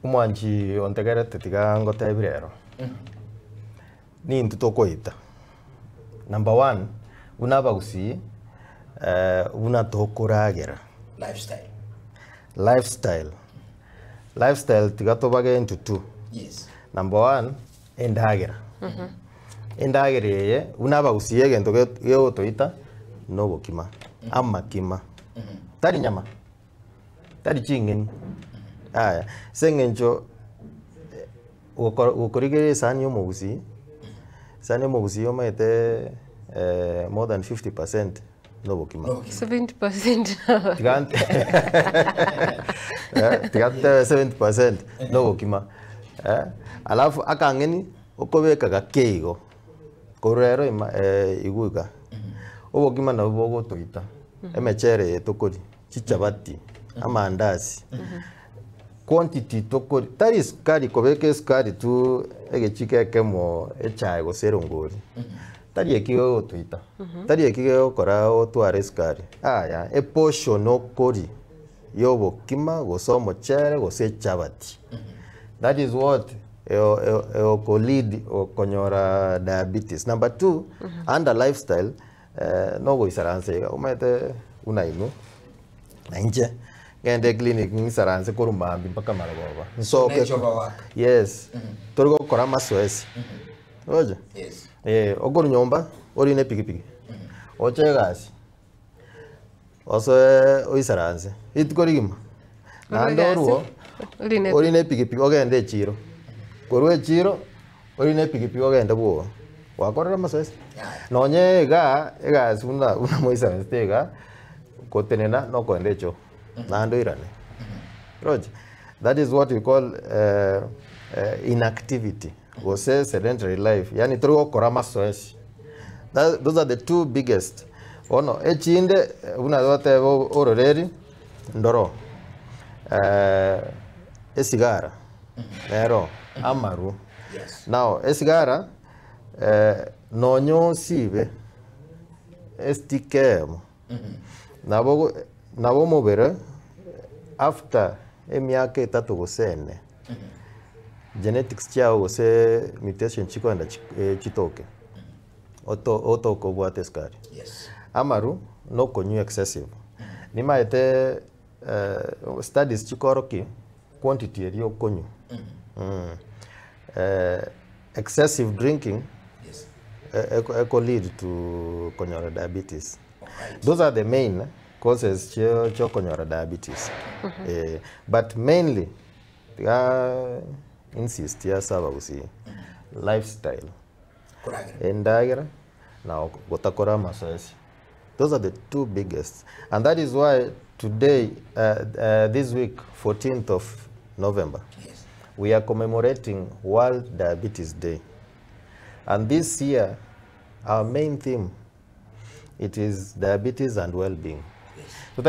Omwanchi ontegerete tiga ngotebi rero, nintwe tokoita. Number one, buna abagusii, buna tokoragera. Lifestyle. Lifestyle. Lifestyle tiga tobage into two. Yes. Number one, endagera. Endagera eye, buna abagusii egento gegotoita, na obokima, amakima. Tari nyama, tari ching'eni, yaya. Ase eng'encho gokorigereria esani ya omogusii, esani ya omogusii omanyete more than 50% na obokima. 70%. Tiga tiga totebe 70% na obokima, alafu akang'eni okobeka gake igo, korwa ero ima igwe iga, obokima nabwo bogotoita, emechere eye tokoria, chichabati, amandasi, quantity tokoria, tari sukari kobeka esukari tu egechiko ekemo echae gose erongori, tari eki gegotoita, tari eki gegokora otware esukari, yaya, eportion okoria ya obokima gose omochere gose echabati, that is what egokolead okonyora diabetes. Number two, under lifestyle, nogoisaransa iga, omanyete buna inwe, na inche, ngende eclinic ng'isaranse korwa mambia mpaka marogoba, nsoke Nature work. Yes, tori gokora amasoesi, roche? Yes. Okorwa nyomba, orine epikipiki, oche egasi, osoe oisaranse, rituko rigima, naende orwo, Orine orine epikipiki ogende echiro, korwa echiro, orine epikipiki ogende bwogo, gwakorire amasoesi. Nonye igaa, egasi buna buna moisaransete igaa, gotenena na okoenda echoo, naende oirane, roche? That is what we call inactivity gose sedentary life, yaani tori gokora amasoesi. Those are the two biggest. Bono echinde buna twateba ororeri ndoro, esigara nero, amarwa. Yes. Now esigara nonye osibe estick eyemo, nabo nabo omobere after emiaka etato gose ene, genetics chiago gose mutation chikoenda chitoke, otoke obwate esukari. Yes. Amaru, na okonywa excessive. Nimaete studies chikorokia, quantity eria okonywa, excessive drinking Yes. eko lead to konyora diabetes. Alright. Those are the main causes chia okonyora diabetes. But mainly, tiga insist ase abagusii, lifestyle, Koragera. endagera na gotakora amasoesi. Those are the two biggest. And that is why today, this week, 14th of November, Yes. we are commemorating World Diabetes Day. And this year, our main theme, it is diabetes and well-being. Yes.